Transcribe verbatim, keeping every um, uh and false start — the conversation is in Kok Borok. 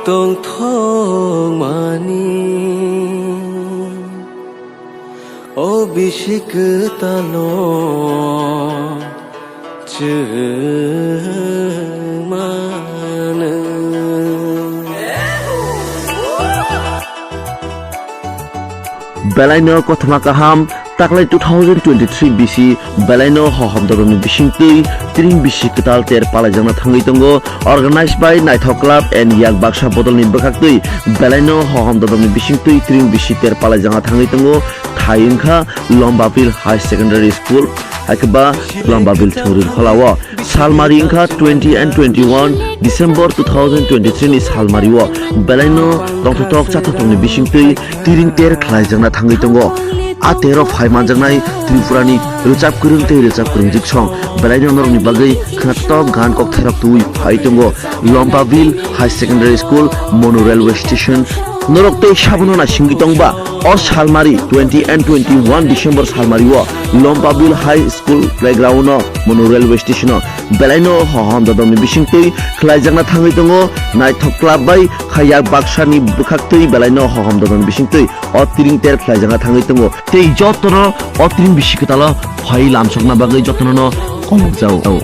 Tongthokmani o bisi kwtalo chwng manwi. Belaino kothoma kaham, taklai two thousand twenty-three bisi belaino hohom dodokni bisingtwi tring bisi kwtal ter palaijakna thangwi tongo. Organized by Naithok Club and Yak Baksa Bodolni bwkhaktwi belaino hohom dodokni bisingtwi tring bisi ter palaijakna thangwi tongo. Thai wngkha Lombabil High Secondary School, haikhe ba Lombabil Thwngri Kholao. Salmari wngkha twenty and twenty-one December two thousand twenty-three ni salmari o belaino tongthokthok chathoktokni bisingtwi tiring ter khlaijakna thangwi tongo. A tero phai manjaknai Tripurani rwchap kwrwng tei rwchap kwrwngjwk song belaino norokni bagwi khnatok gan kokthairok twiwi phai tongo Lombabil High Secondary School, Monu Railway Station. Norok tei sabono naisingwi tongba o salmari twenty and twenty-one December salmari o Lombabil High School playground o Monu Railway Station o belaino hohom dodokni bisingtwi khlaijakna thangwi tongo. Naithok Club bai kha Yak Baksani bwkhaktwi belaino hohom dodokni bisingtwi o tiring ter khlaijakna thangwi tongo. Tei jotono o tiring bisi kwtalo phai lamsokna bagwi jotono no kongkjao.